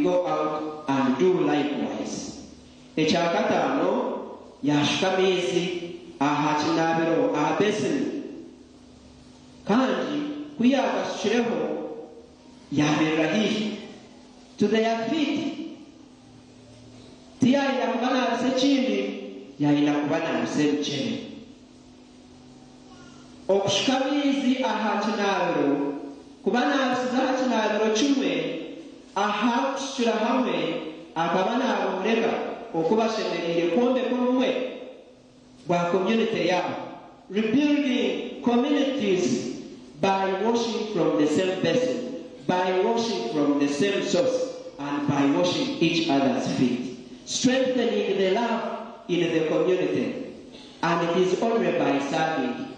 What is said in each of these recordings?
we go out and do likewise. Ekyakataano, yaashuka amaizi aha kinaabiro, aha besini, kandi ku yaagashukireho, yaamerera haihi, to their feet. Tiyaayenda kubanaabisa ekindi, yaayenda kubanaabisa ebigyere. Okushuka amaizi aha kinaabiro, kubanaabisiza aha kinaabiro kimwe, aha kushukira hamwe, akaba naabooreka oku bashemereire kwombeka obumwe bwa community yaabo, rebuilding communities by washing from the same basin, by washing from the same source and by washing each other's feet, strengthening the love in the community and it is only by serving.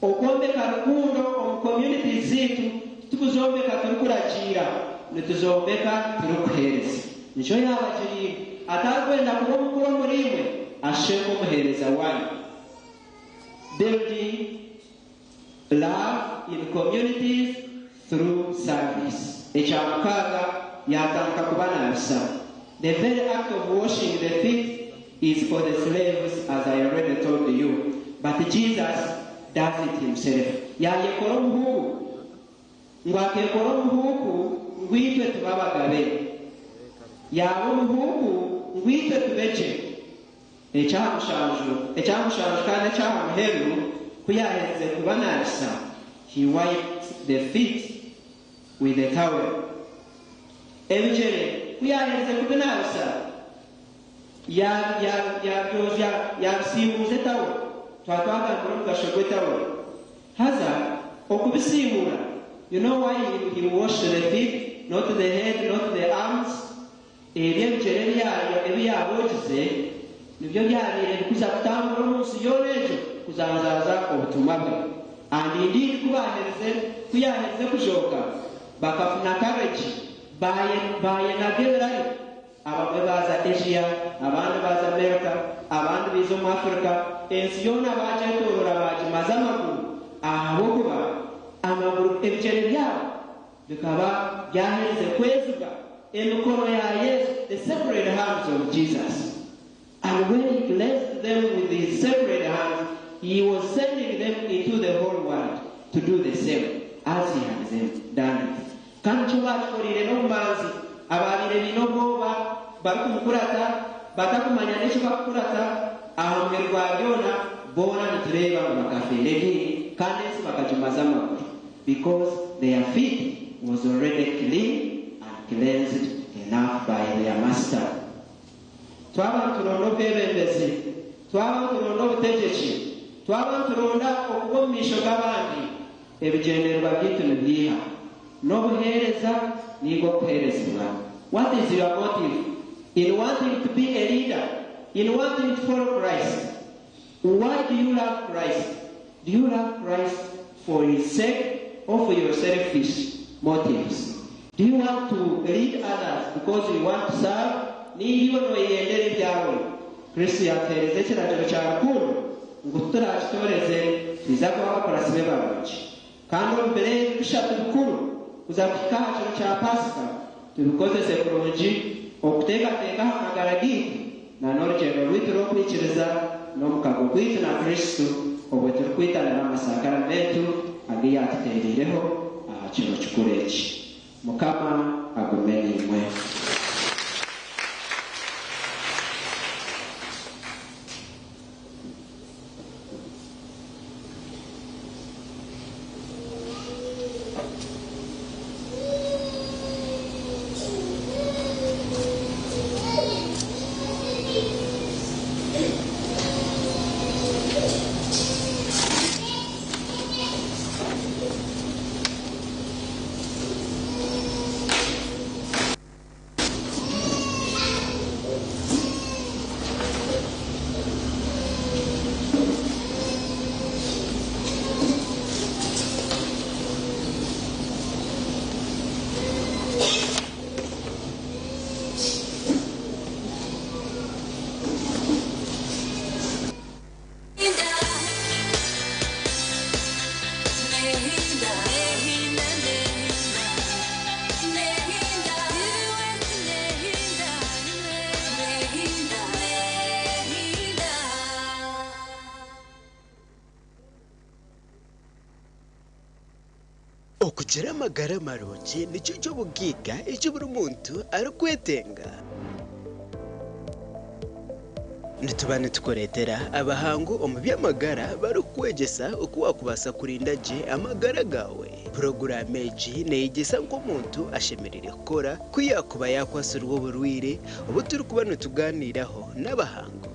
Okwombeka rukundo omu communities zaitu titukuzombeka turikuragiira, nituzombeka turikuheereza. Nikyo yaabagiriire, Atarikwenda kuba omukuru omuriimwe, ashushe nk'omuheereza waanyu. Building love in communities through service. Ekya mukaaga, yaatandika kubanaabisa. The very act of washing the feet is for the slaves as I already told you, but Jesus does it himself. Yaayekora omuhuuku, ngu akeekora omuhuuku ngu itwe tube abagabe. Yaaba omuhuuku ngu itwe tube gye. Eky'aha mushanju, eky'aha mushanju kandi eky'aha muheru, ku yaaherize kubanaabisa, he wiped the feet with a towel. Ebigyere ku yaaherize kubinaabisa, ya, ya, yaabyozya, yaabisiimuuza etawuro. Twaba twagambire omugasho gw'etawuro. Haza okubisiimuura, you know why he, he washed the feet, not the head, not the arms? Ebyo ebigyere ebi ya, ebi yaaboogize nibyo byabaire bikuza kutambura omu nsi yoona egyo kuzanzaaza obutumwa bwe. And indeed ku baaherize, ku yaaherize kuzooka, bakafuna courage, baaye, baayenaga ebirari. Abamwe baaza Asia, abandi baaza America, abandi baiza omu Africa, ensi yoona baagyetoorora baagimaza amaguru ahabw'okuba amaguru, ebigyere byabo bikaba byaherize kwezibwa emikono ya Yesu, the sacred hands of Jesus. And when he cleansed them with his sacred hands, he was sending them into the whole world to do the same as he had them done it. Kandi nikyo baakikoreire n'obumanzi, abaabaire baine obwoba barikumukurata, batakumanya n'eki barikukurata, aha muheru gwa byona, boona nitureeba ngu bakafeera ediini kandi ensi bakagimaza amaguru because their feet was already clean and cleansed enough by their master. Twaba nituronda obwebembezi, twaba nituronda obutegyeki, twaba nituronda okuba omu maisho g'abandi, ebigyendererwa byaitu nibiiha? N'obuheereza nainga okuheerezibwa? What is your motive in wanting to be a leader, in wanting to follow Christ? Why do you love Christ? Do you love Christ for his sake or for your selfish motives? Do you want to lead others because you want to serve nainga iwe nooyeyendera ebyawe? Kristo yaatuheereza ekiragiro kya rukundo ngu ku turaakitooreze twija kuba abakuratsi be barungi. Kandi omu biro ebi bishatu bikuru kuza kuhika aha kiro kya Paasika, tubikozese kurungi okuteekateeka aha magara gaitu na n'orugyendo rwaitu rw'okwikiriza n'omukago gwaitu na Kristo obwo turikwitanira amasakaramentu agu yaatuteereireho aha kiro kikuru eki. Mukama agume naimwe. Okugira amagara marungi nikyo ky'obugaiga eki buri muntu arikwetenga. Nituba nitukureetera abahangu omu by'amagara barikukwegyesa oku waakubaasa kurinda gye amagara gaawe. Puroguraamu egi neeyegyesa nk'omuntu ashemereire kukora ku yaakuba yaakwatsirwe oburwaire obu turikuba nitugaaniiraho n'abahangu.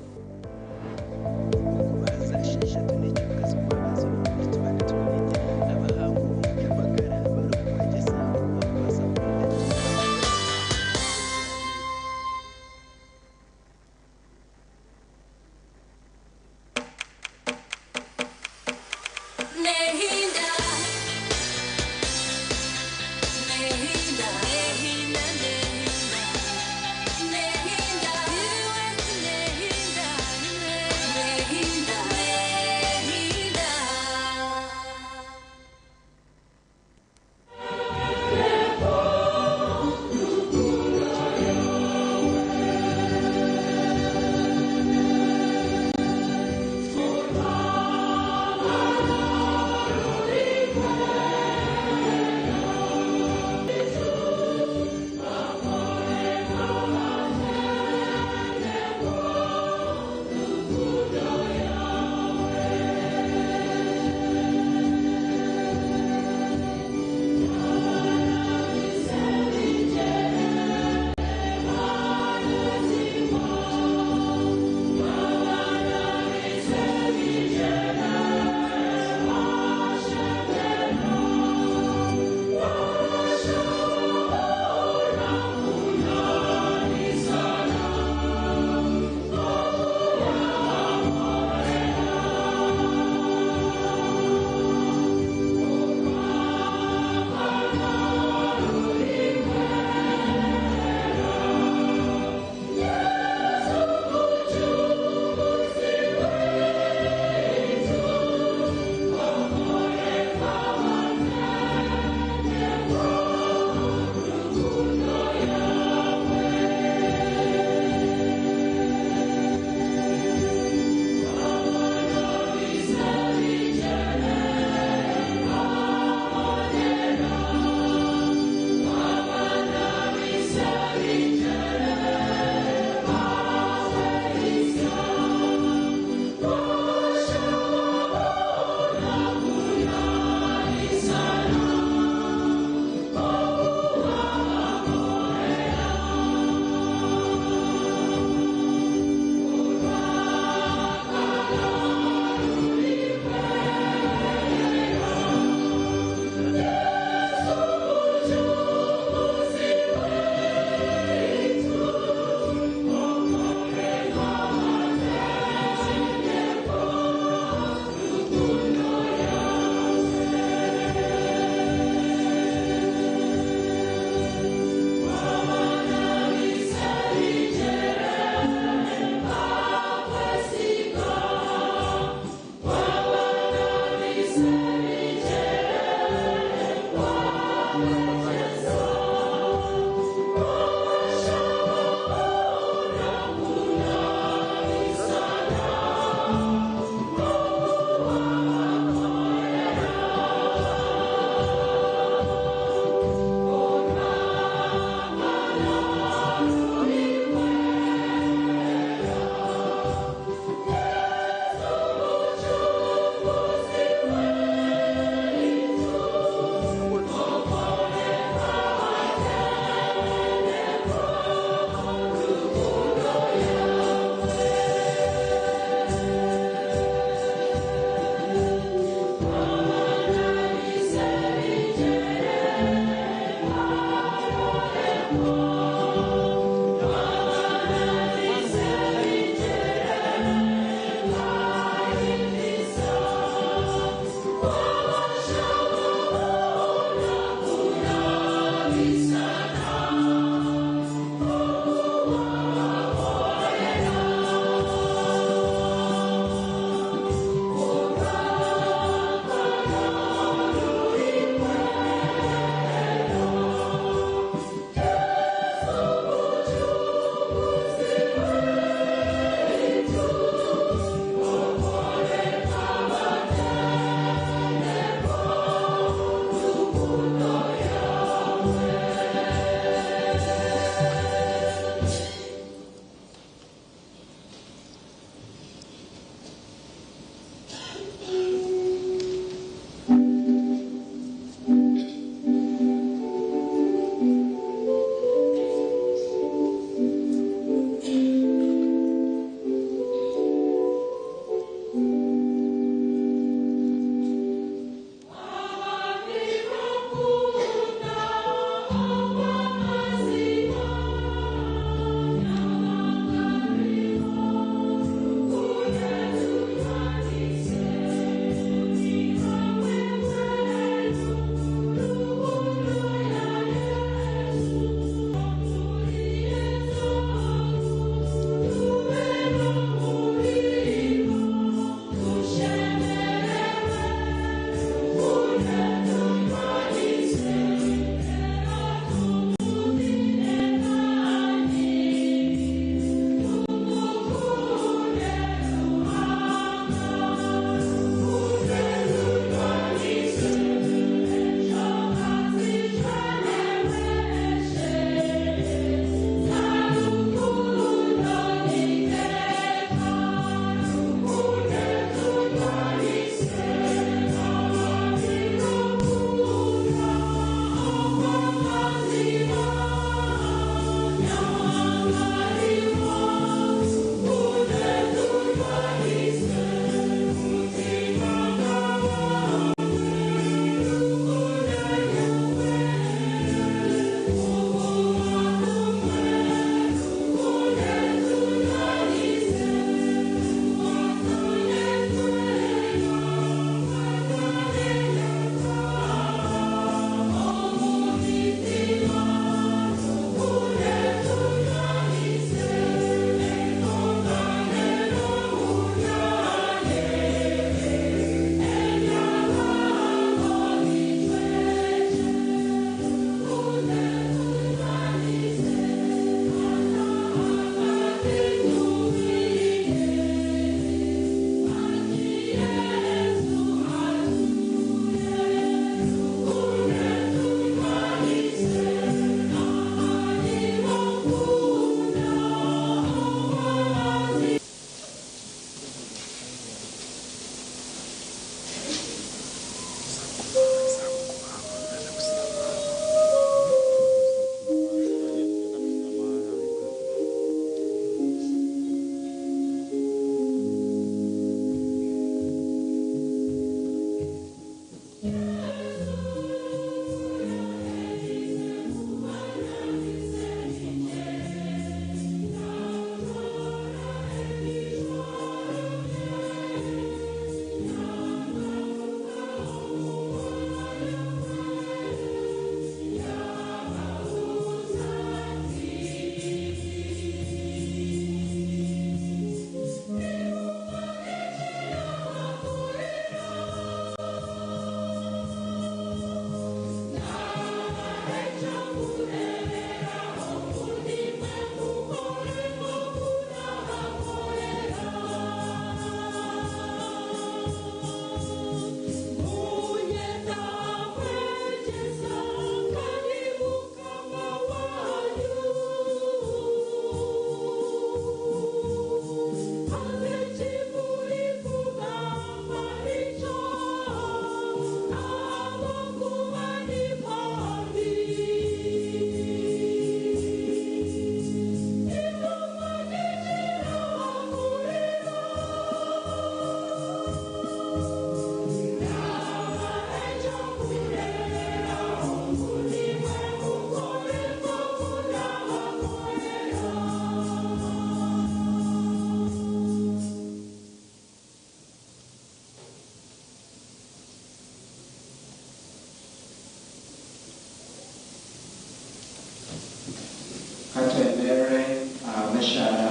ahabw'eshaara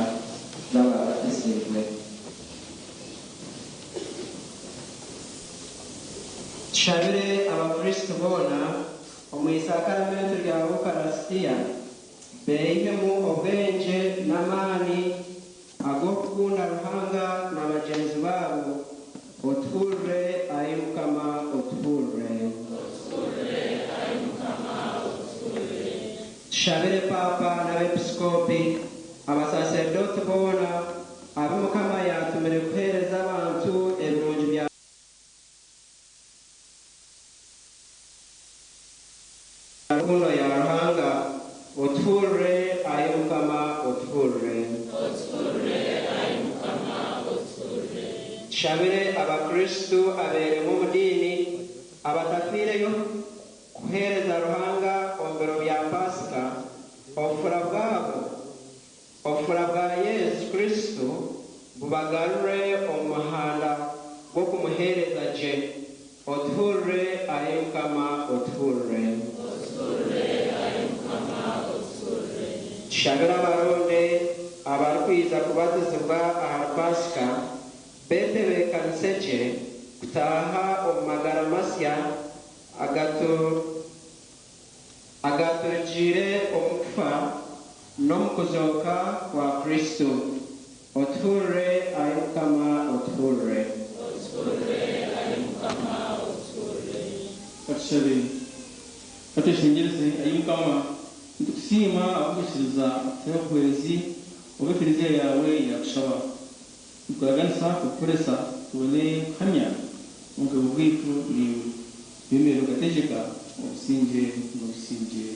z'ababatisiibwe. Tushabire Abakristo boona omu isakaramento rya Ukaristia beihemu obwengye n'amaani ag'okukunda Ruhanga na bagyenzi baabo. Otuhurire, ai Mukama, otuhurire. Tushabire Paapa n'abepiskopi, abasaserdooti boona abu Mukama yaatumire kuheereza abantu ebirungi bya rukundo ya Ruhanga. Otuhurire, ai Mukama, otuhurire. Tushabire Abakristo abeeremwa omu diini abatafiireyo kuheereza Ruhanga omu biro bya Paasika, obufura bwabo, obufura bwa Yesu Kristo bubagarure omu muhanda gw'okumuheereza gye. Otuhurire, ai Mukama, otuhurire. Tushabire abaronde abarikwija kubatizibwa ahari Paasika beetebeekanise gye kutaaha omu magara masya agaaturigiire omu kufa n'omu kuzooka kwa Kristo. Otuhurire, ai Mukama, otuhurire. Katushabe. Katweshengyereze, ai Mukama, nitukusiima ahabw'okwikiriza kutuha obuhwezi obu Eklezia yaawe yaakushaba. Nitukuraganisa kukukoresa tubone kuhamya omukago gwaitu naiwe. Twemerere okategyeka obusingye n'obusingye.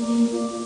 Thank you.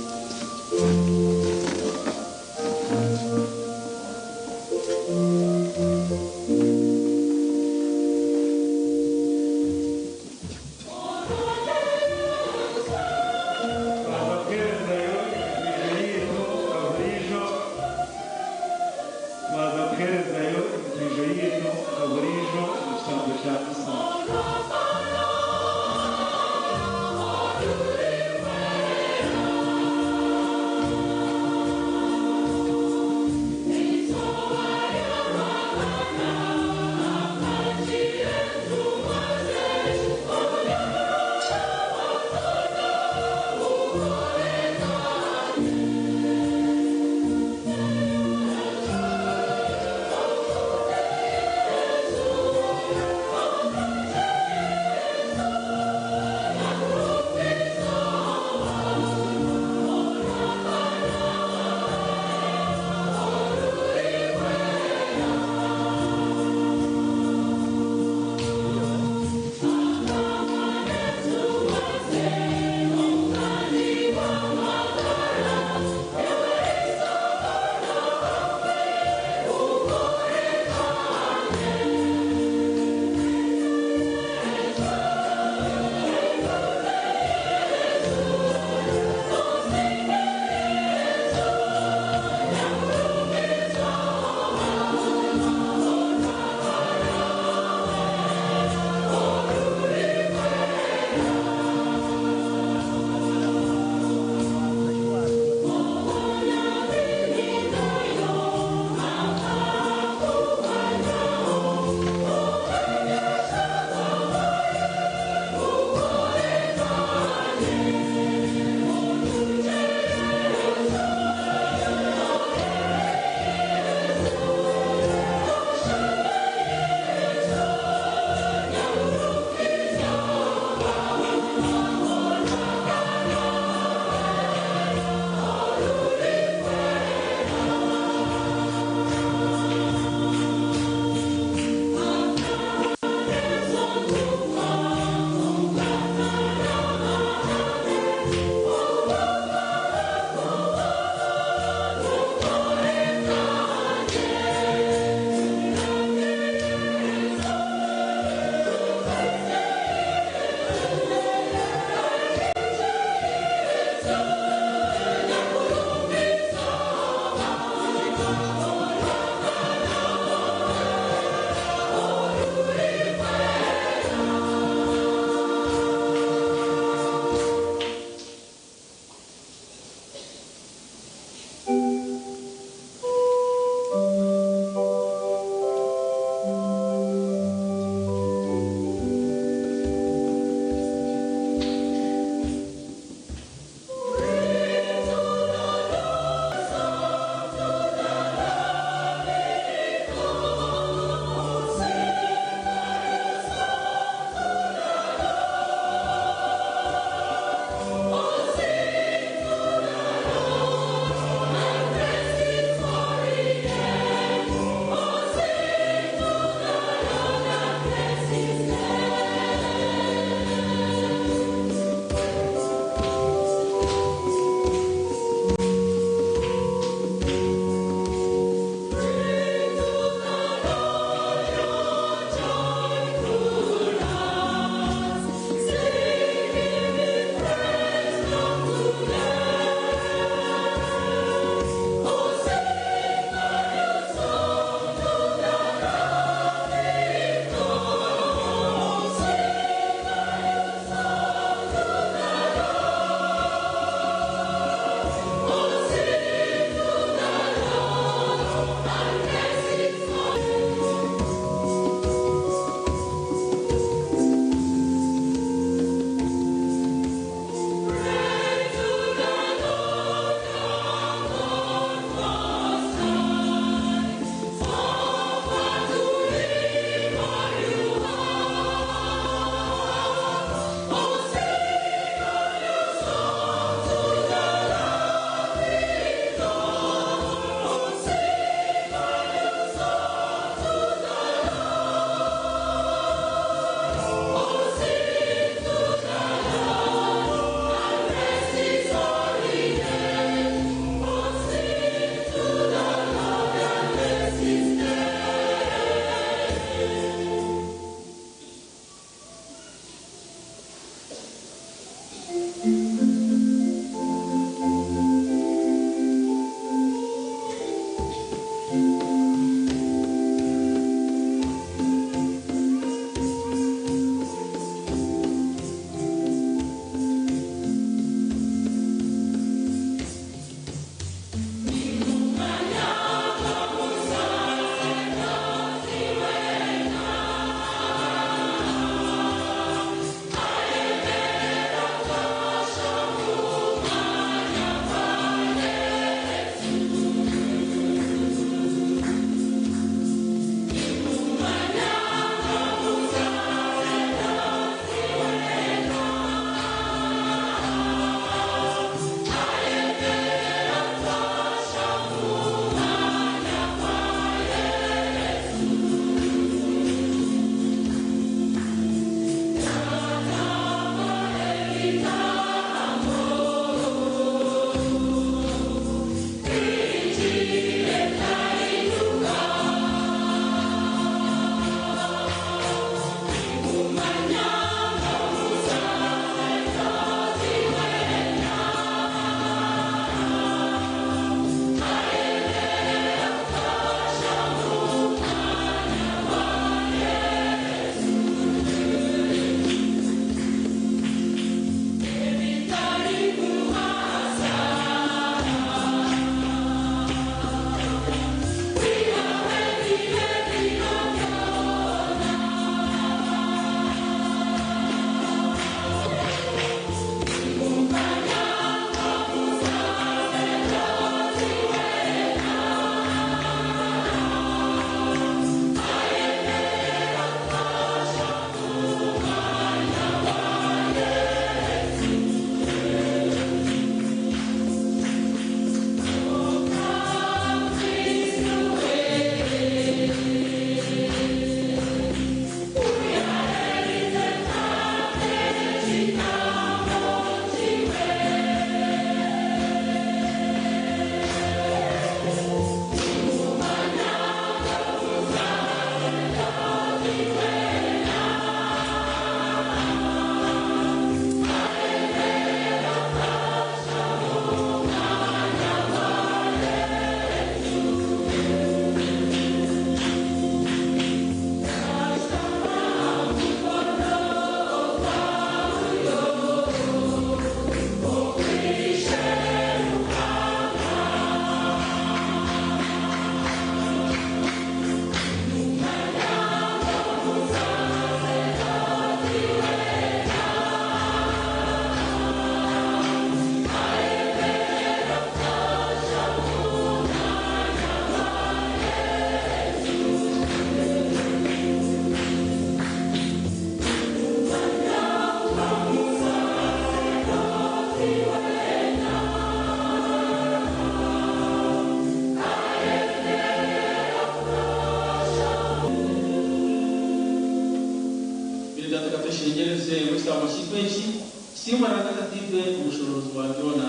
Buri kimwe eki kisiimwe Ruhanga Tataitwe omushoborozi wa byona.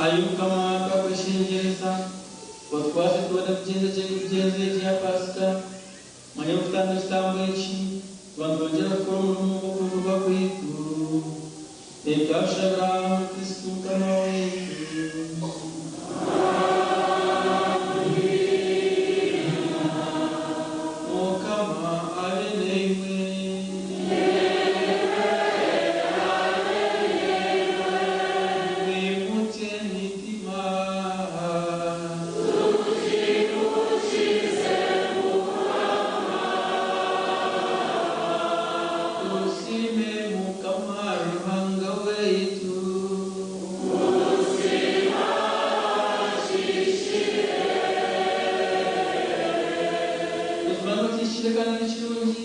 Ai Mukama, twakweshengyereza, otwase tubone kugyenza gye emigyenzo egi ya Paasika. Manya okutamba ekitambo eki, tuba nitwongyera kukora omurimo gw'okuhindurwa kwaitu. Ebi twabishabira omuri Kristo Mukama waitu. Mukama abe naimwe. Mwimukye emitima. Tusiime Mukama Ruhanga waitu. Buzima kihikire kandi ni kirungi,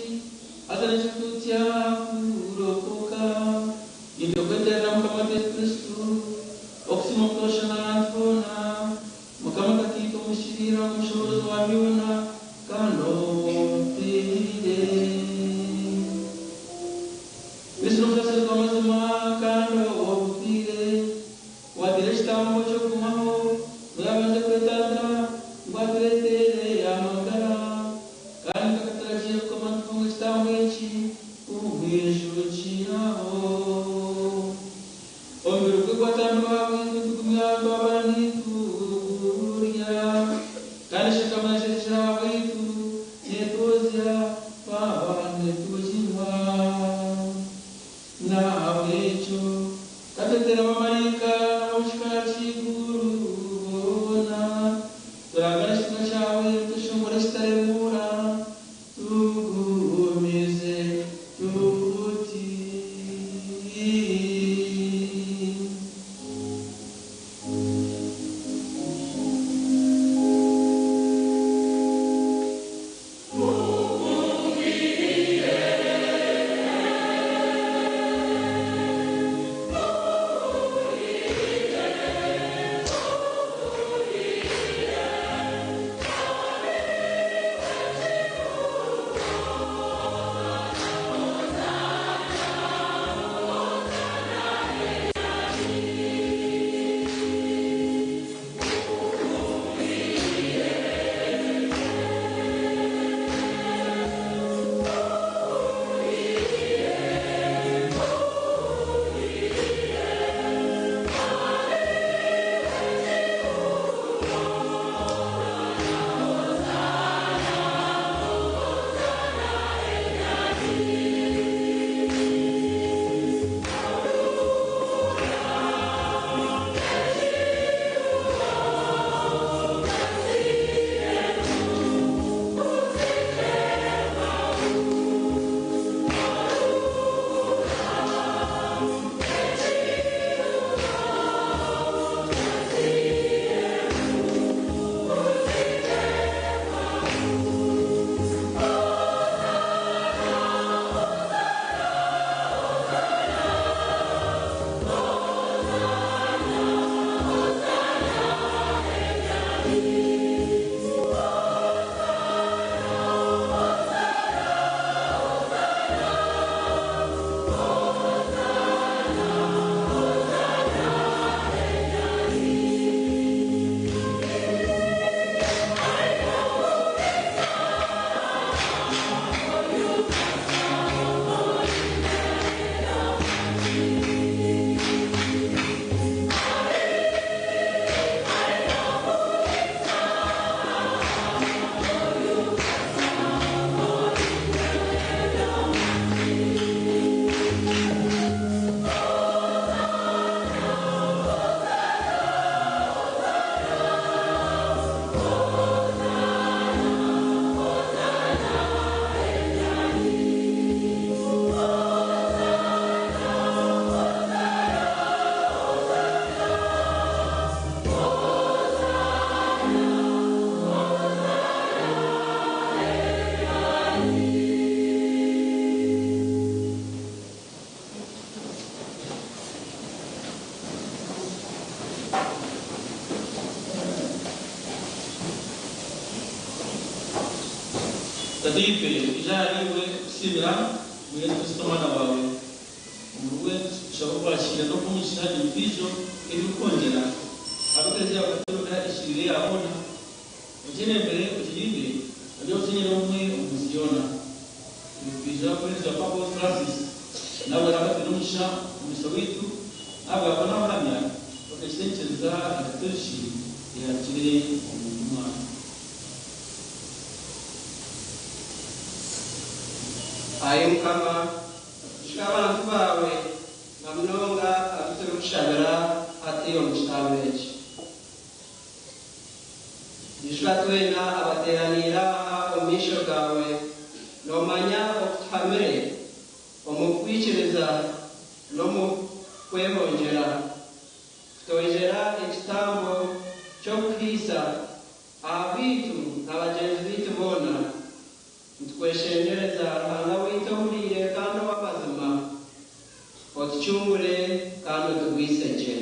haza nikitutsya kurokoka. Nitwekweterera Mukama waitu Yesu Kristo, okusiima okutoosha n'ahantu hoona, Mukama Tataitwe omuhikiriire omushoboorozi wa byona, kandi otuhire. Kristo n'omusaasizi w'amazima kandi ow'obutwire, owateire ekitambo ky'okugumaho, niwe yaabanze kwetantara ngu atureetere amagara. Kandi akaturagiira kuguma nitutunga ekitambo eki kumwijukiraho. Omubiri gwe gwatambirwa ahabwaitu tugumya twabara nitugurya, kandi eshagama yasheeshera ahabwaitu neetwozya twaba nituginywa. N'ahabw'ekyo katwetere abamaraika n'ab'omu kikaari ky'eiguru boona, turangane ekitiinwa kyawe nitweshongora ekitaremuura, tugumize tuti. Tataitwe, twija ahariiwe kukusiimira omuri Yesu Kristo Omwana waawe. Omuriwe nitushaba okwakiira n'okuha omugisha emitoijo ebirikwongyera ahabw'Eklezia yaawe Katolika ehikiriire eya boona. Ogyebembere, ogirinde, ogire obusingye n'obumwe omu nsi yoona. Nitwija kuheereza Paapa waitu Francis nawe araabe atwine omugisha omugisha waitu n'ahabwa boona abahamya bakaikiriza enyikiriza ya Katoriki eyaarugire omu ntumwa. Ai Mukama, ijuka abantu baawe, na munonga abu turikushabira hati omu kitambo eki. Ijuka twena abateeraniire aha omu maisho gaawe, noomanya oku tuhamire omu kwikiriza n'omu kwehongyera, kutoijera ekitambo ky'okuhaisa ahabwaitu na bagyenzi baitu boona. Nitukweshengyereza, Ruhanga waitu ohuriire kandi ow'amazima, otucungure kandi otugwise gye.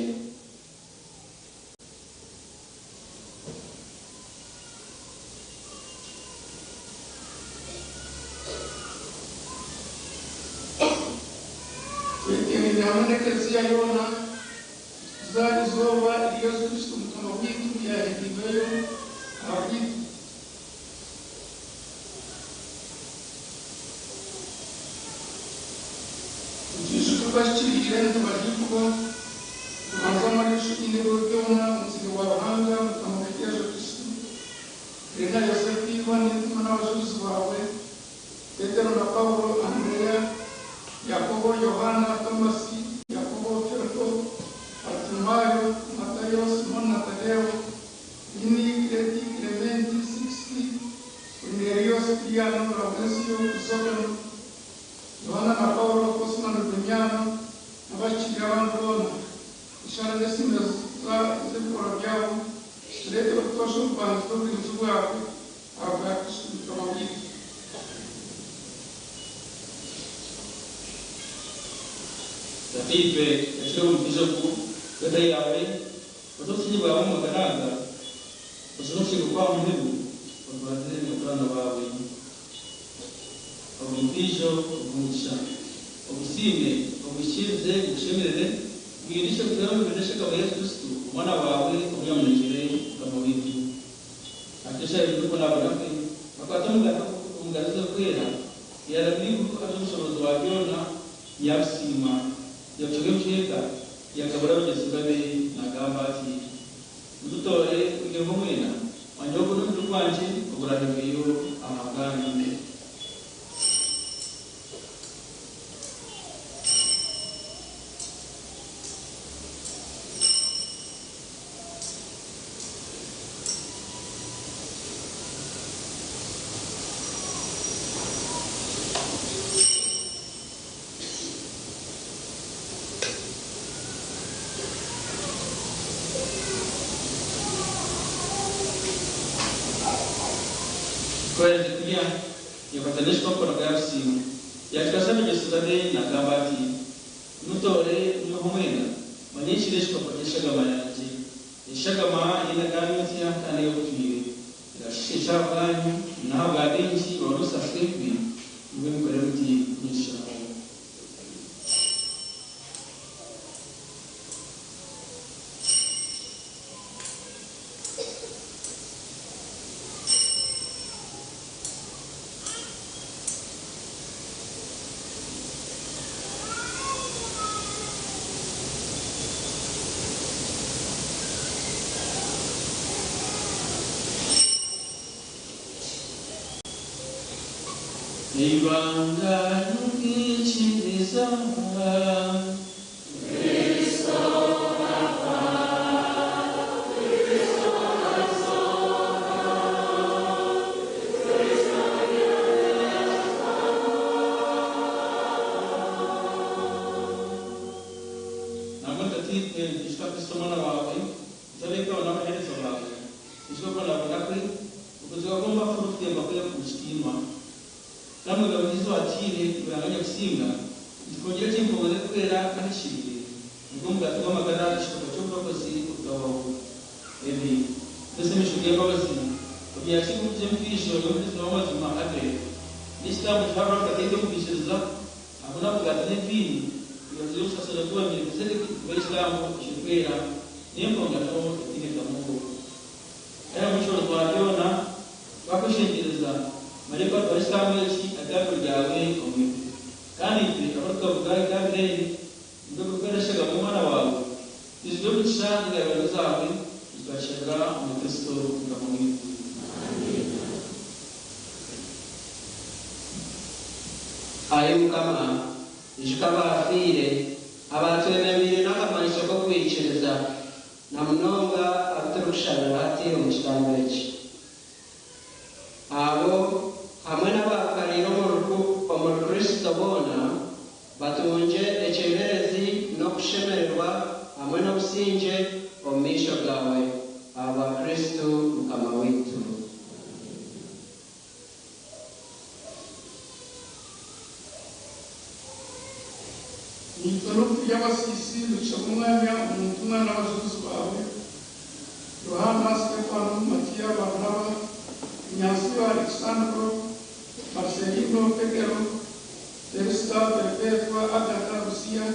Tweteeraine hamwe n'Eklezia yoona kukuza eizooba eri Yesu Kristo Mukama waitu yaaheereirweyo ahabwaitu. Nitwijuka abahikiriire nitubahimbura, Rubanza Amarisho Oine Ebiro Byona, Omuzaire wa Ruhanga, Mukama waitu Yesu Kristo, Helena, Yosefu, Iba n'entumwa n'abajurizi baawe, Petero na Paulo, Anderea, Yakobo, Yohaana, Tomasi, Yakobo, Filipo, Baritimayo, Matayo, Simooni na Tadeo, Lini, Kireti, Kilementi, Sikisiti, Kornelio, Sipiriano, Laurensio, Krisogano, Yohaana na Paulo, Kosima na Damiano, n'abahikiriire abandi boona. Eshaara n'esiimo z'ebikorwa byabo zitureetere obutoosha obubanzi bw'oburinzi bwawe ahabwa Kristo Mukama waitu. Tataitwe, yakira ogu mutwijo ogu gw'eka yaawe, ote obusingye bwawe omu magara aga, okize okushega kw'aha muheru, otwaze abakuratwa baawe. Ogu mutwijo ogw'omugisha, ogusiime, oguhikiirize, gugushemerere, guhindukye gutware omubiri n'eshagama ya Yesu Kristo, Omwana waawe omunyamunegyere, Mukama waitu. Atyo eshaaha y'okubonabona kwe, akwata omugaati omu ngaro ze ezirikwera, yaaramya eiguru ari Omushoboorozi wa byona, yaabusiima, yaabucweka ebicweka, yaagabura abeegyesibwa be, naagamba ati, Mugutoore, muryeho mwena, manya ogu n'omubiri gwangye oguraahebweyo ahabwanyu. Ku yaaherize kurya, yaakwata n'ekikopo nabwo yaakisiima, yaakikwatsa abeegyesibwa be naagamba ati, Mutoore munyweho mwena, manya eki n'ekikopo ky'eshagama yangye, eshagama ey'endagaano ensya kandi ey'obutwire. Eraashiisha eky'ahabwanyu n'ahabwa baingi babone obusaasi bw'ebibi, mbwenu mukore muti kunyijukiraho. Eibanga ry'okwikiriza. Nangwa Tataitwe, nitwijuka Kristo Omwana waawe, nitureebeka n'abaheereza baawe, nitwijuka okubonabona kwe, okuzooka kwe omu bafu n'okutemba kwe omu kitiinwa. Kandi omugabe waitu owaakiire Ruhanga Nyakusinga, nitukwongyera egi mpongano erikwera kandi ehikiriire, nigwo mugaati gw'amagara, ekikopo ky'oburokozi obutahwaho. Ebi byose omu maisho g'embabazi, obyakire omu kugira emitoijo y'omuhwezi w'amazima Abel. N'ekitambo kihango kikateeka omu kwikiriza hamwe n'omugaati n'ediini kugira ngu omusaseredooti wa Melikizedeki kuba ekitambo ekirikwera n'empongano etaine kamogo. Kandi omu mushoboorozi wa byona, twakweshengyereza, maraika atware ekitambo eki aha itambiro ryawe omu iguru. Kandi itwe abarikugabuka eitambiro eri omu bw'okukorera eshagama y'Omwana waawe, twijure omugisha n'engabirano zaawe, nitwashabira omuri Kristo Mukama waitu. Ai Mukama, ijuka abaafiire, abaatwebembeire n'akamanyiso k'okwikiriza, na munonga abu turikushabira hati omu kitambo eki. Abo hamwe n'abaakariire omuri Kristo boona batungye ekyererezi n'okushemererwa hamwe n'obusingye omu maisho gaawe, ahabwa Kristo Mukama waitu. Nitwe n'okurya abasiisi ducamo umwanya omuntu umwana w'abajulizi bawe Yohana, Stefano, Matiya, Barnaba, Ignacio, Alexandro, Marcelino, Petero, Teresa, Perpetua, Agatha, Lucia,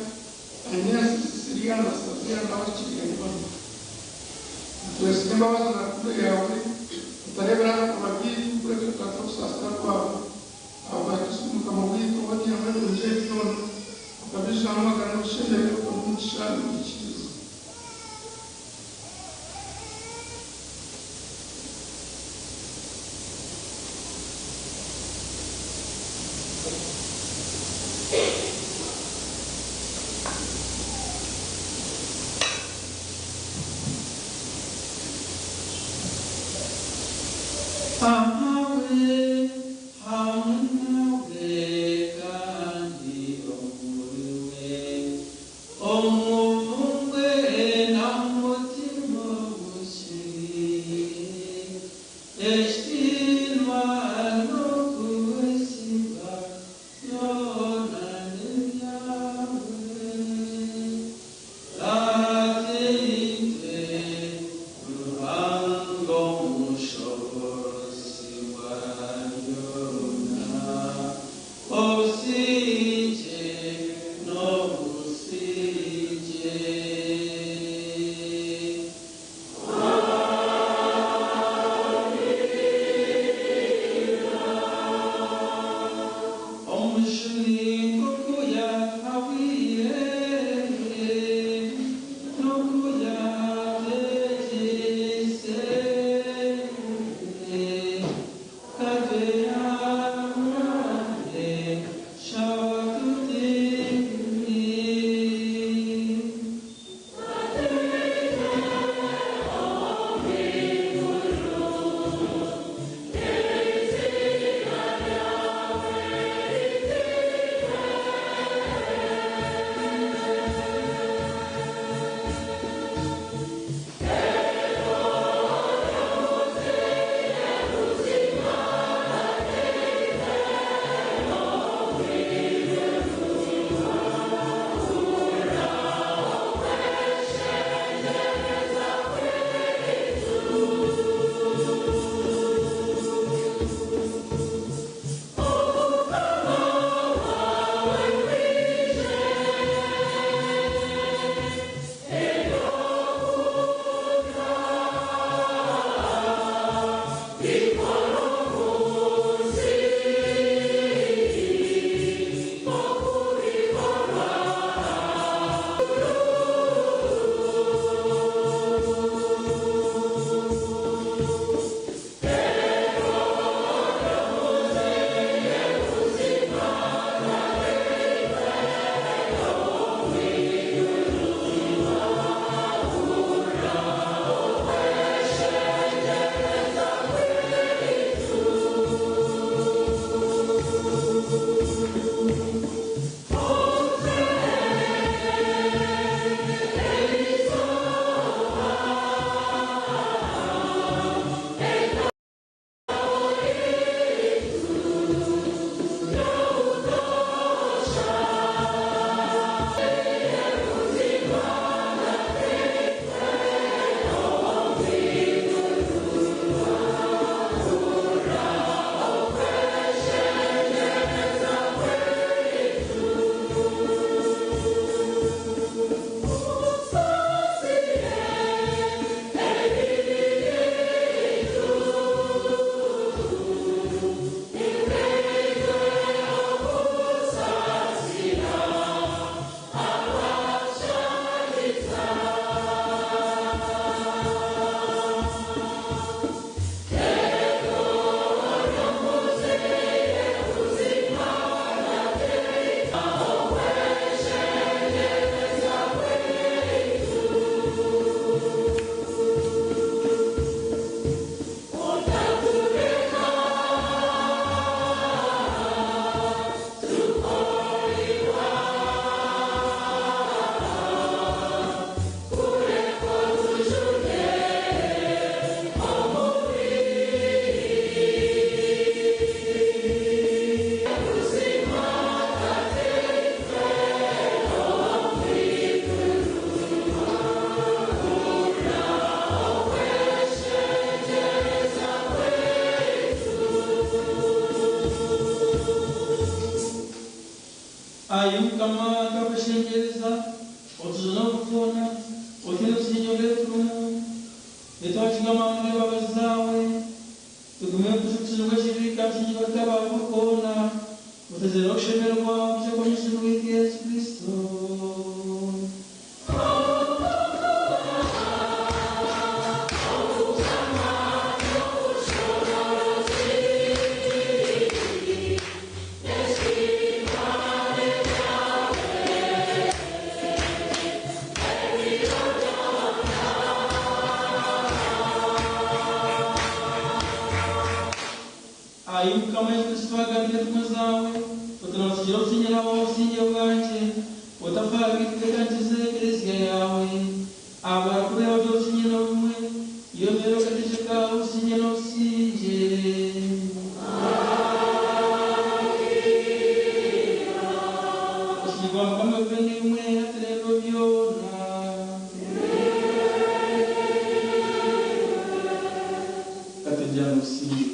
Agnes, Cecilia, Anastasia n'abakiriya bano. Twesige imbabazi na rukundo yawe utarebera ibikorwa by'itu kureka tutata okusasira kwawe ahabwa Kristo Mukama waitu owagihamwe ebirungi ebi byona ukabijamo amagara n'obushemererwa n'omugisha n'okwikiriza. Ahawe hamwe nawe kandi omuriwe omubungwe na mutima ogushiriire ekitiinwa n'okwesiga byona n'ebyawe. Tataitwe Ruhanga omushoboorozi wa byona. Mukama twakweshengyereza otujune obutwona otinde obusinge bweturimu nitwakinga amaani g'embabazi zaawe tugume kutukuzibwa ekibi kandi tutabaaho koona otuzire okushemererwa omuze gw'omujuni waitu Yesu Kristo. Ayi Mukama Yesu Kristo agambire entumwa zaawe otunasigira obusinge nabo obusinge bwangye otafaho ebiteekanisize eklezia yawe abarakubera bari obusinge n'obumwe yongera okategyeka obusinge n'obusingye. Obusinge bwa Mukama bube naimwe hati n'ebiro byona. Katugyane obusinge.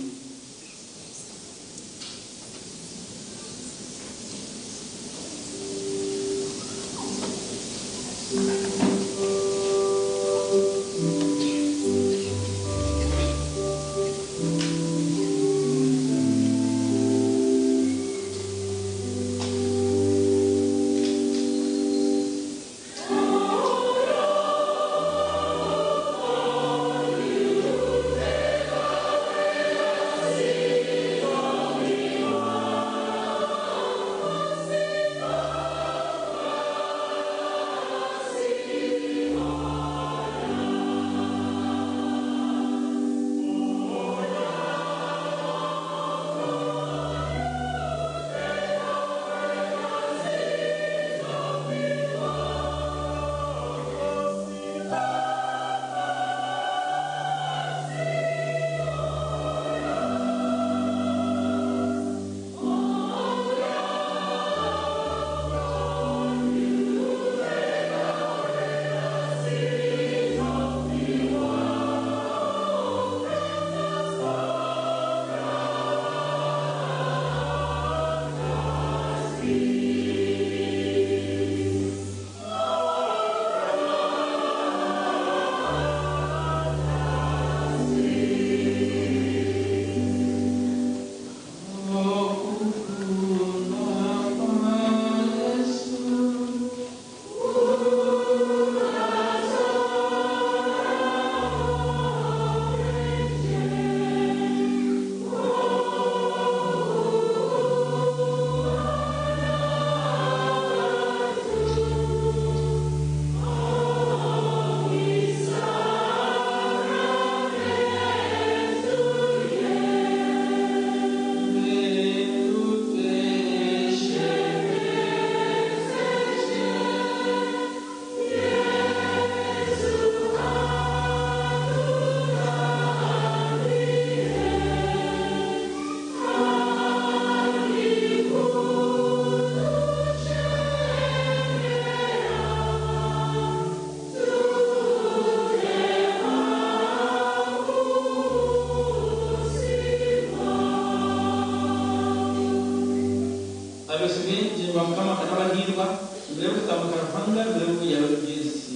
Abesige ngyemba Mukama akanabahiirwa mbere y'okutambukana Ruhanga mbere y'okugera eby'ensi.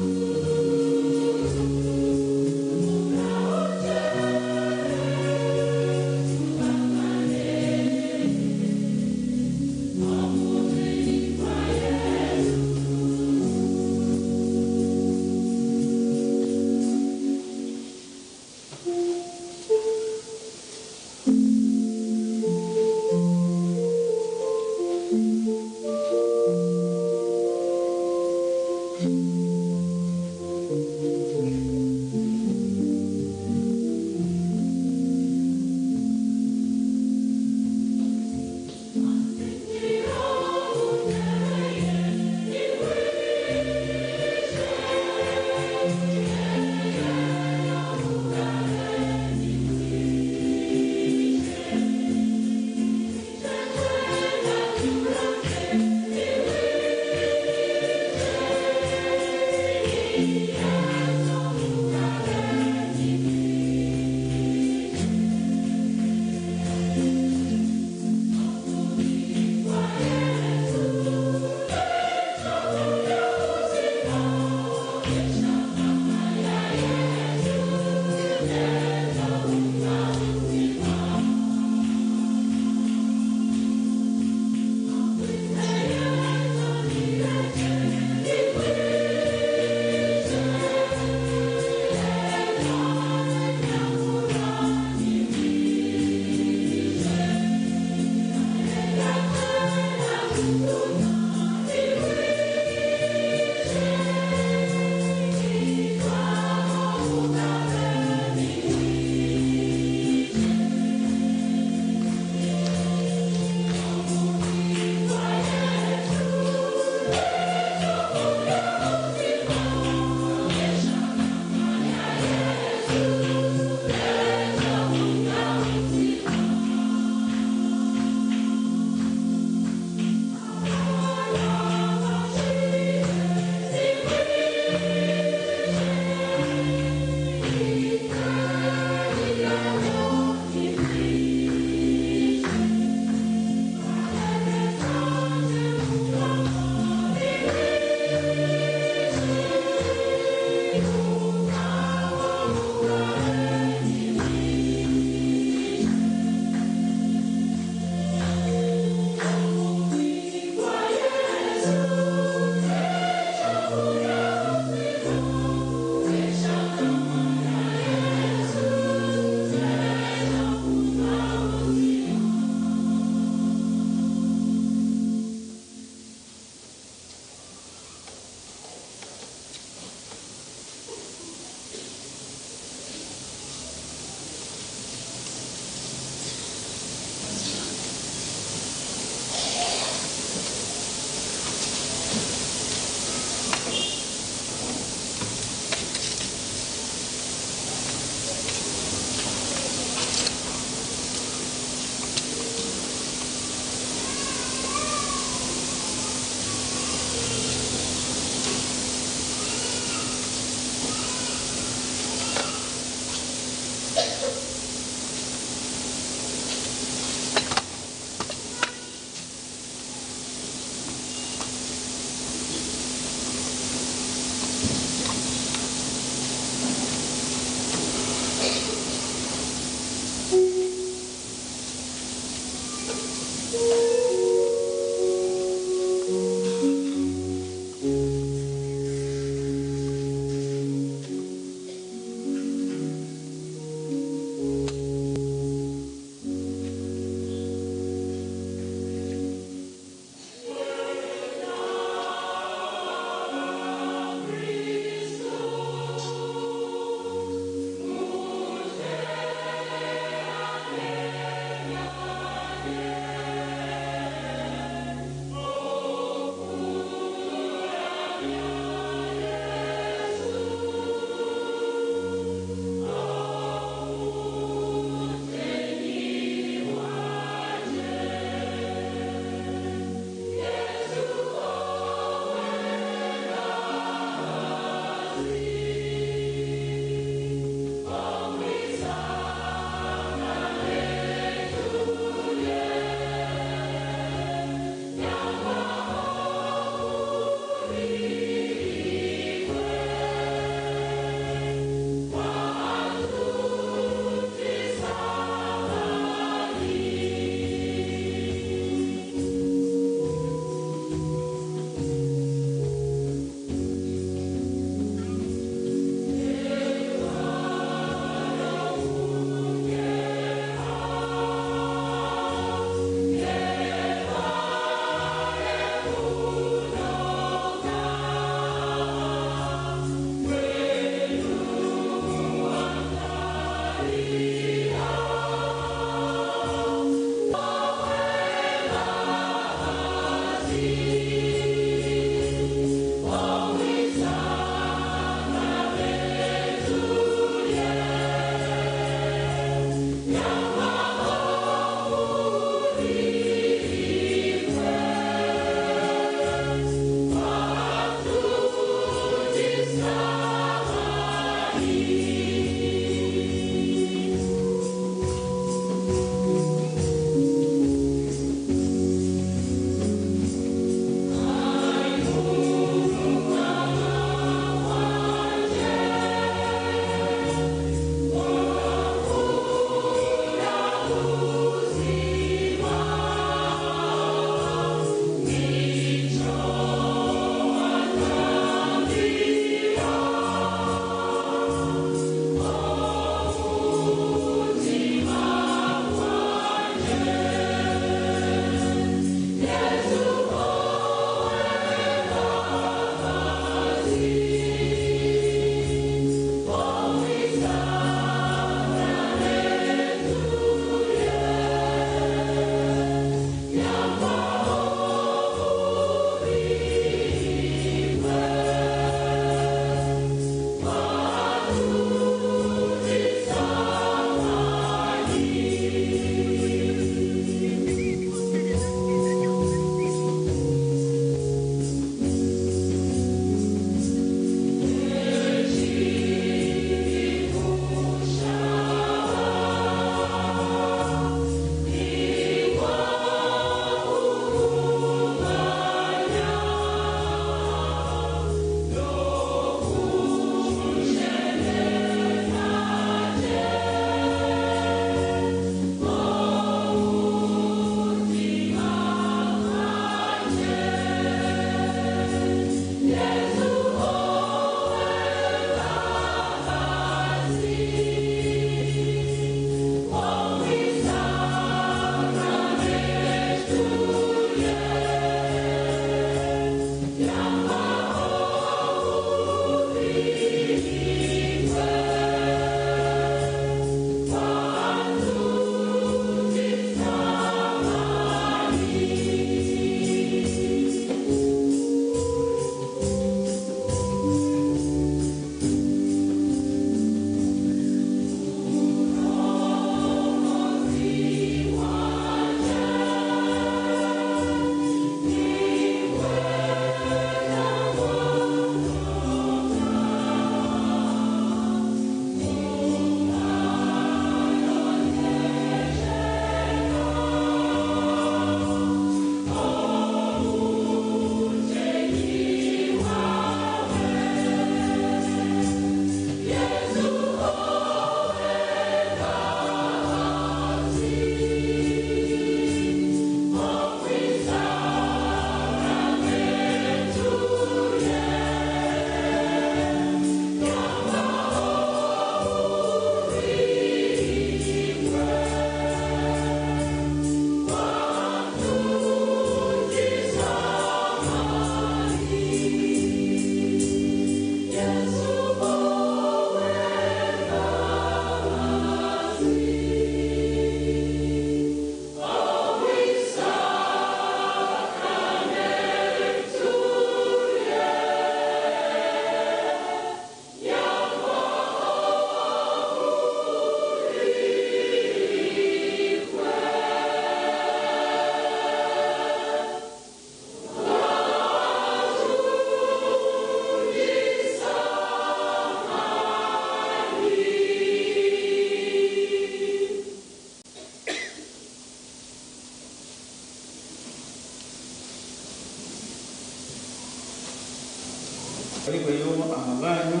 Arigweyo ahabwanyu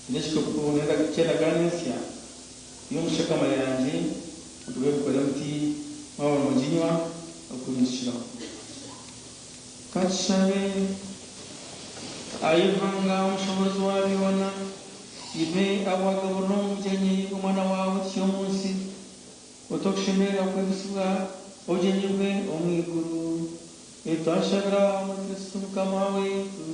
n'ekikopo ky'endagaano ensya ey'omu shagama yangye, mutube mukore muti mwaba nimuginywa okunyijukiraho. Ka tushabe. Ai Ruhanga Omushoboorozi wa byona, itwe abu waagaburira omu bugyenyi bw'Omwana waawe tukiri omu nsi, otuhe okushemererwa kwigutsibwa obugyenyi bwe omu iguru. Ebi twashabira omuri Kristo Mukama waitu.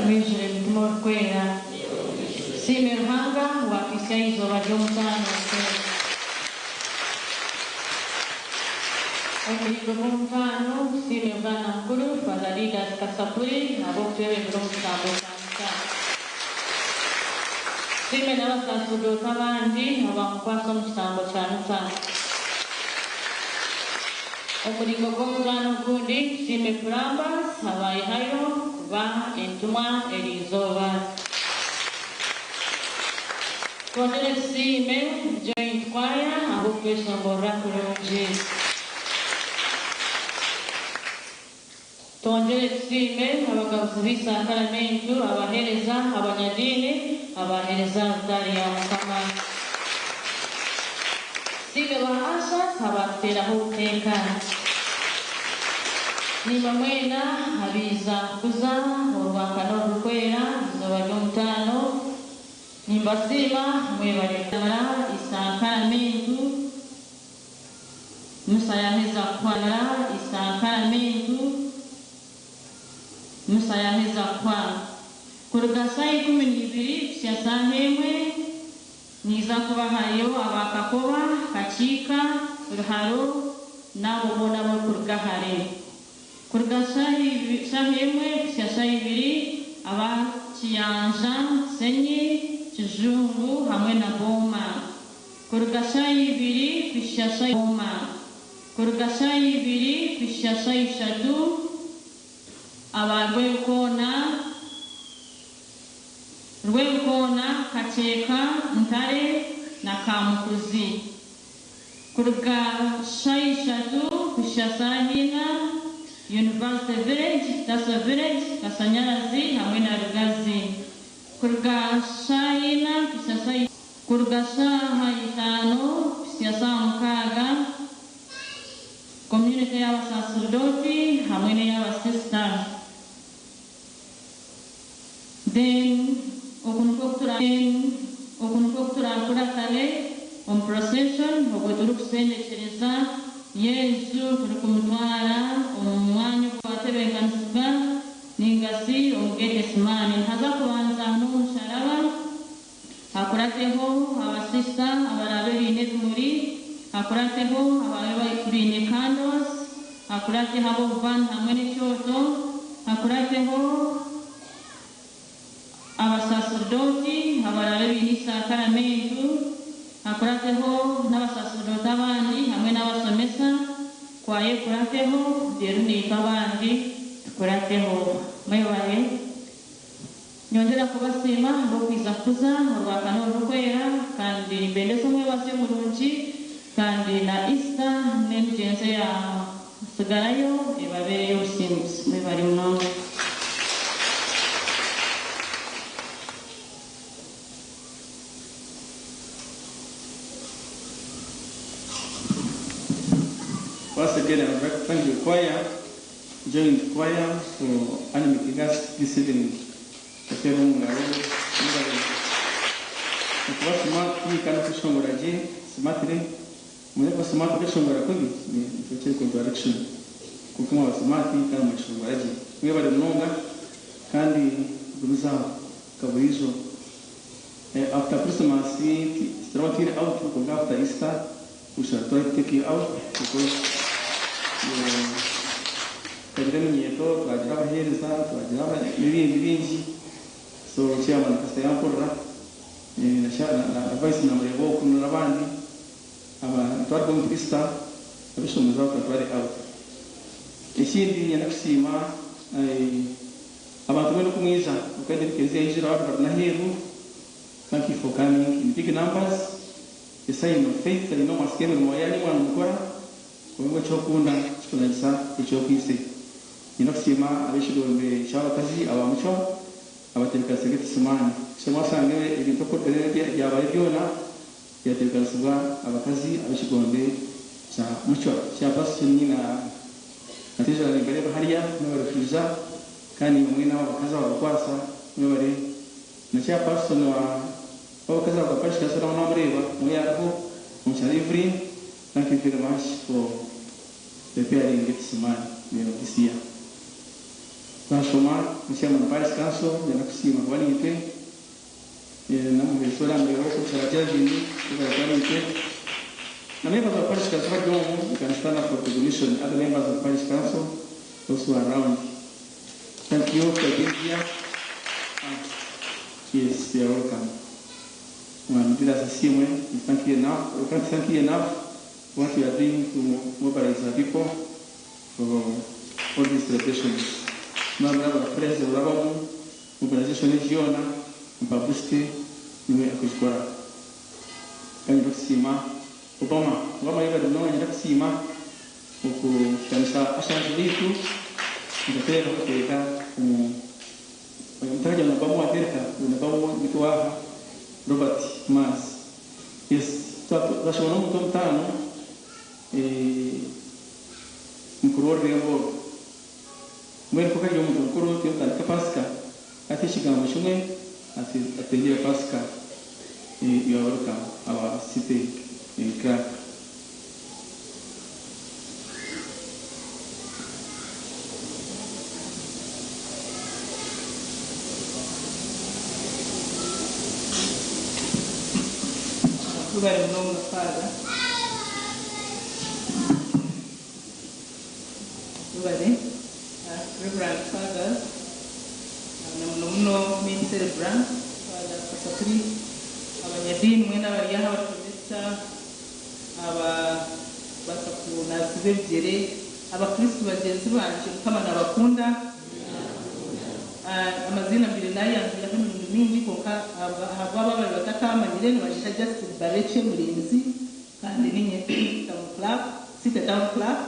Mwijure Mutima Orikwera. Tusiime Ruhanga owatuhitsya aha izooba ry'omutaano Orikwera. Omuringo gw'omutaano, tusiime Bwana Mukuru Father Didas Kasapuri ahabw'okutwebembera omu kitambo kya Misa. Tusiime n'abasaserdooti abandi abamukwasa omu kitambo kya Misa. Omuringo gw'omutaano ogundi, tusiime Plambers abayehayo kuba entumwa eri izooba. Twongyere tusiime Joint Choir ahabw'okutweshongorera kurungi. Twongyere tusiime abagabuzi b'eisakaramentu, abaheereza, abanyadiini abaaheereza alutaari ya Mukama. Tusiime ba ushers abaatuteeraho obuteeka. Naimwe mwena abaija kukuza orwakana orurikwera, eizooba ry'omutaano, nimbasiima mwebare kutwara eisakaramentu. Musa yaaheza kuhwa eisakaramentu. Musa yaaheza kuhwa. Kuruga shaaha 12 kuhitsya shaaha emwe, nihaija kuba hariyo aba Kakoba, Kakiika, Ruharo n'abo boona abarikuruga hare. Kuruga shaaha emwe kuhitsya shaaha ibiri, aba Kiyanja, Kisenyi, Kijungu hamwe na Booma. Kuruga shaaha ibiri kuhitsya shaaha Booma. Kuruga shaaha ibiri kuhitsya shaaha ishatu, aba Rwebukoona, Rwebukoona, Kakyeka, Ntare na Kamukuzi. Kuruga shaaha ishatu kuhitsya shaaha ina, University Village, Taso Village, Kasanyarazi hamwe na Rugazi. Kuruga shaaha ina kuhitsya shaaha Kuruga shaaha itaano kuhitsya shaaha mukaaga, Community ey'abasaserdooti hamwe n'ey'abasisita. Then oku nikwo oku Then oku nikwo oku turaakuratane omu procession obwo turikushendekyereza Yesu turikumutwara omu mwanya ogwatebeekanisibwa ninga shi omu Getesimaani. Nihaza kubanza n'omusharaba. Hakurateho abasista abaraabe baine ebimuri, hakurateho abaraabe baine candles, hakurateho ab'obubani hamwe n'ekyoto, hakurateho abasaserdoti abaraabe baine eisakaramentu, hakurateho n'abasaserdoti abandi hamwe n'abashomesa, kwaya ekurateho reero naitwe abandi tukurateho. Mwebare. Nyongyera kubasiima ahabw'okwija kukuza orwakana orurikwera kandi nimbendeza omwebazyo murungi kandi na Easter n'emigyenzo eyasigarayo ebabeere ey'obusinguzi. Mwebare munonga. Once again, I would like to thank the choir, joint choir, for animating us this evening. Tuteere omu ngaro, mwebare okuba smart kandi okweshongora gye, smartly. Omanya kuba smart okeshongora kubi nikyo kiri contradiction. Kwonka mwaba smart kandi mweshongora gye. Mwebare munonga kandi gumizaho nka buriijo. After Christmas tituraba twine out kwonka after Easter we shall try to take you out because tukagira eminyeeto, twagira abaheereza, twagira n'ebindi bingi so chairman kasita yankurira na vice namureeba oku n'abandi aba twaruga omu Easter ab'eshonga zaabo tubatware out. Ekindi niinyenda kusiima abantu mwena oku mwija, okwenda ebikeeziya yaijura abandi bari n'aheeru. Thank you for coming in big numbers. A sign of faith. I know mwasika emirimo yanyu mwanamukora kubanga ekyokunda kikunagisa ekyokwise. Nyine okusiima ab'ekigombe ky'abakazi aba Mucwa abatebeekanisize Getisimaani. So mwashanga ebintu oku byabaire byona byatebeekanisibwa abakazi ab'ekigombe kya Mucwa. Chairperson na na treasurer nimbareeba hariya mwebare kwija kandi imwe mwena abakazi ababakwasa mwebare. Na chairperson wa w'abakazi aba parish council nawe namureeba nawe yariho omukyara Evelyn. Thank you very much for preparing Getisimaani this year. Twashoma na chairman parish council nyenda kusiima kuba naitwe. Na omuhwezi oramureeba omukyara Geraldine webare kuba naitwe. Na members of parish council bari omu, you can stand up for recognition. Other members of parish council, those who are around. Thank you for being here. Yes, you are welcome. Mwami Julius Asiimwe, we thank you enough. We can't thank you enough for what you are doing to mobilize our people for all these celebrations. Mwamuraba president urabamu mobilization egi yoona publicity niwe akuzikora. Kandi ndakusiima Obama, Obama yebare munonga. Nyenda kusiima okuhikaanisa ashanju baitu nkateereka kuteeka omu mutakagira na Obama wa Amerika, na Obama waitu waha Robert Mars. Yes, twashoma n'omuntu omutaano mukuru w'orurembo oru. Mbwenu konka ari omuntu mukuru tuyo tutandika Pasika ati ekigambo kimwe atengire Pasika. You are welcome, our city clerk. Mwebare munonga, Father. Mwebare, Reverend Fathers, na muno muno main celebrant, Father Kasaturi, abanyadiini mwena abari aha, abashomesa, aba basakunazi b'ebigyere, abakristu bagyenzi bangye, Mukama nabakunda. Amazina mbere nayanjuraho emirundi mingi, konka ahabwabo abari batakamanyire, nibanyeta Justin Barekye Murinzi, kandi ninye town clerk, city town clerk.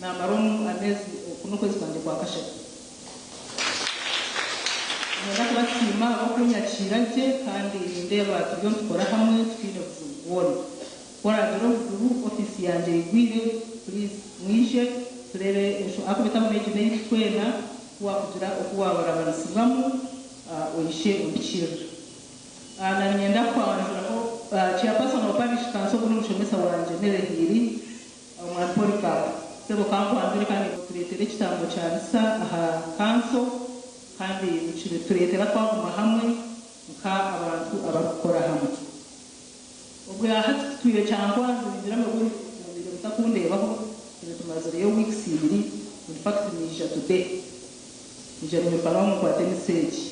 Namara omu ameezi, oku n'okwezi kwangye kwa kashatu. Nyenda kubasiima ahabw'okunyakiira gye, kandi nindeeba turiyo nitukora hamwe tutaine buzibu bwona. Ku oragira obuzibu, ofiisi yangye eigwire, please mwije turebe ahakuba etawuni egi n'eyaitu twena. Ku wakugira oku waabarabanisibwamu, oije ompikirire. Na niinyenda kwanjuraho chairperson wa parish council, ogu n'omushomesa wangye Nerehiiri, omwami Polycarp. Sebo, kankwanjure, kandi tureetere ekitambo kya misa aha council, kandi tureetera twaguma hamwe nka abantu abarikukora hamwe. Obwe hati tutwire Kyankwanzi, ningira mubire mutakundeebaho, tube tumazireyo weeks 2. In fact, niija today, nija nimepanga nkwate emiseegi.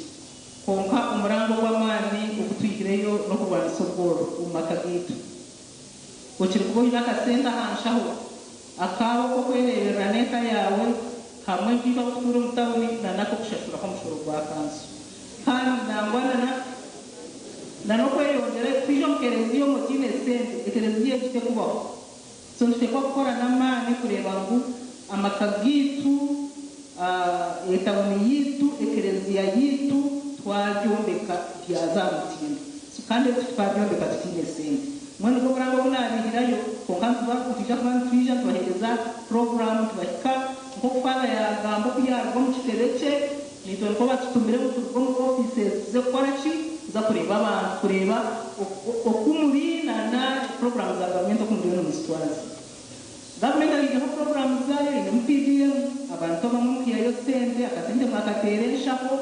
Konka omurango gw'amaani ogutwihireyo n'okurwanisa obworo omu maka gaitu. Okiri kuba oine akasente aha nshaho akaawe k'okwereeberera n'eka yaawe hamwe nk'itwe abakutuura omu tawuni, na n'ak'okushashuraho omushoro gwa kanso, kandi nangwa na n'okweyongyera kwija omu kereziya omu otiine sente, ekereziya egi tekubaho. So nituteekwa kukora n'amaani kureeba ngu amaka gaitu, etawuni yiitu, ekereziya yiitu twabyombeka byaza aha mutindo. So, kandi ebi tukabyombeka tutiine sente. Mbwenu nibwo burango obu naabihirayo, konka nitwija kuba nitwija tubaheereza program, tubahika nk'oku Father yagamba oku yaruga omu kitebe kye, nitwe niko batutumire ngu turuge omu offices tuze kukora ki? Kuza kureeba abantu, kureeba oku muri na program za gavumenti oku muriyo nimuzitwaza. Gavumenti eriineho program zaayo, einemu PDM. Abantu abamwe mukihayo sente, akasente mwakateera enshaho,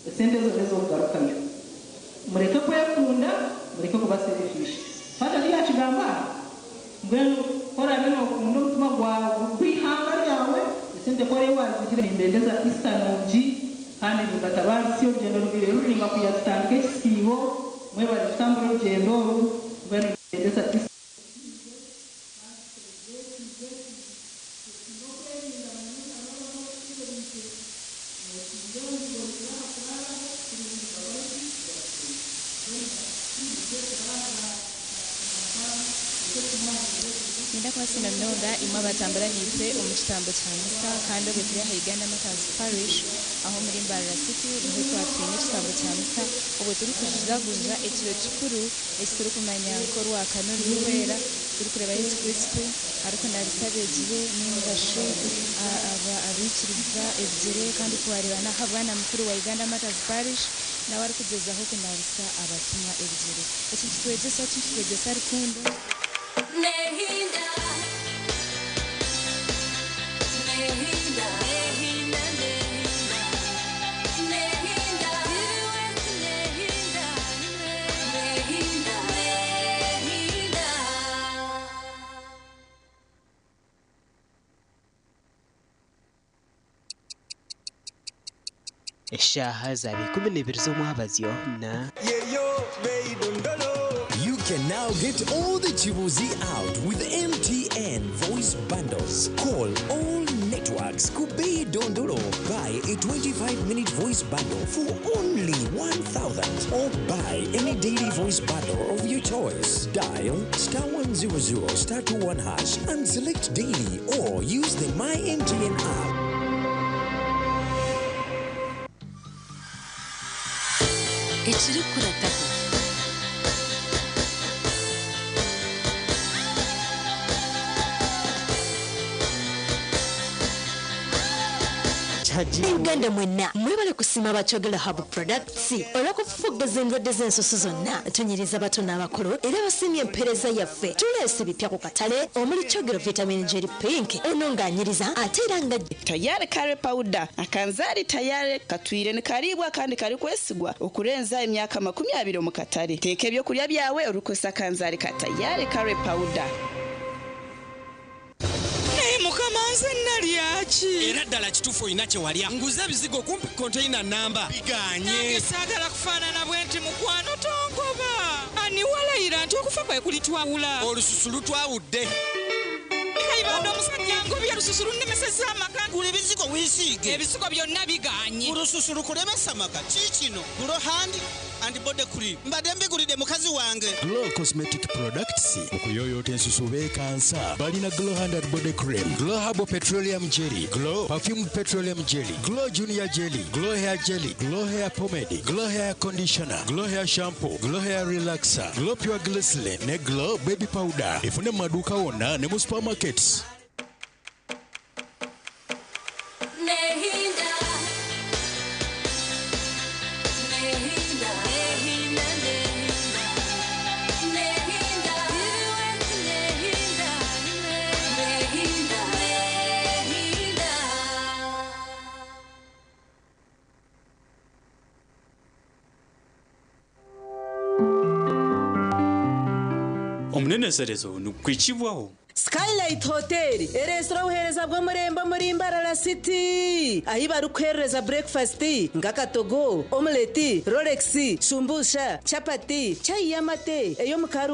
esente ezo nez'okugarukayo. Mureke kwekunda, mureke kuba selfish. Father tiyakigamba aha? Mbwenu ku oraabe nookunda omutima gwawe gw'eihanga ryawe, esente ku orebe wazihire. Nimbendeza Easter nungi, kandi nimbatabaarisia. Orugyendo rubire ruringa kuya tutandika ekisiibo. Mwebare kutambura orugyendo oru. Mbwenu nimbendeza Easter. Nenda kubasiima munonga imwe abatambura naitwe omu kitambo kya misa kandi obwe turi aha Uganda Martyrs Parish aho omuri Mbarara City niho twaba twine ekitambo kya misa obwe turikujaguza ekiro kikuru eki turikumanya nk'orwakana orurikwera turikureeba Yesu Kristo arikunabisa abeegi be ninga shi abaikiriza ebigyere kandi twareeba n'aha bwana mukuru wa Uganda Martyrs Parish nawe arikugyezaho kunabisa abatumwa ebigyere. Eki nikitwegyesa ki? Nikitwegyesa rukundo. Nehinda, nehinda, nehinda, nehinda, nehinda, nehinda, nehinda. Eshaaha zaba 12 z'omwabazyo na You can now get all the Chibuzi out with MTN voice bundles. Call all networks. Kubei Dondolo. Buy a 25-minute voice bundle for only 1,000 or buy any daily voice bundle of your choice. Dial star 100 star 21 hash and select daily or use the My MTN app. Ekirikurataho. Uganda mwenna mwebale kusiima abakyogera hub products olw'okufufuggaza endwadde z'ensusu zonna. Tunyiriza bato n'abakulu era basiimye empeereza yaffe. Tuleese ebipya ku katale omuli kyogero vitamin jelly pink ono ng'anyiriza ate era nga Tayari kare powder akanzari tayari katwire nikaribwa kandi kari kwesigwa okurenza emyaka 20 mu katale. Teeka ebyokulya byawe orukozesa akanzari ka tayari kare powder. Naye mukama, nze nalyaki? Era ddala kituufu olina kye walya. Nguze ebizigo kumpi konteyina namba biganye. Nange saagala kufaanana bwe nti. Mukwano, tongoba. Ani walayira nti okufa kwe kulitwawula? Olususu lutwawudde. Kayibanda omusajja ngobye, olususu lunnemesezza amaka. Gula ebizigo weesiige. Ebizigo byonna biganye. Olususu lukulemesa amaka. Kiikino Glow Hand and Body Cream, mbadde mbigulidde mukazi wange. Glow Cosmetic Products mu kuyoyoota ensusu beekansa. Balina Glow Hand and Body Cream, Glow Herbal Petroleum Jelly, Glow Perfumed Petroleum Jelly, Glow Junior Jelly, Glow Hair Jelly, Glow Hair Pomade, Glow Hair Conditioner, Glow Hair Shampoo, Glow Hair Relaxer, Glow Pure Glycerin ne Glow Baby Powder. Efune mu maduuka wonna ne mu supermarkets. Nehinda, nehinda, nehinda, nehinda, nehinda, nehinda, nehinda. Omuneneserezo nigukwikibwaho Skylight Hotel eresire obuheereza bw'omurembe omuri Mbarara City, ahi barikuherereza breakfast nk'akatogo, omelette, rolex, shumbusha, chapati, chai y'amate ey'omukaru.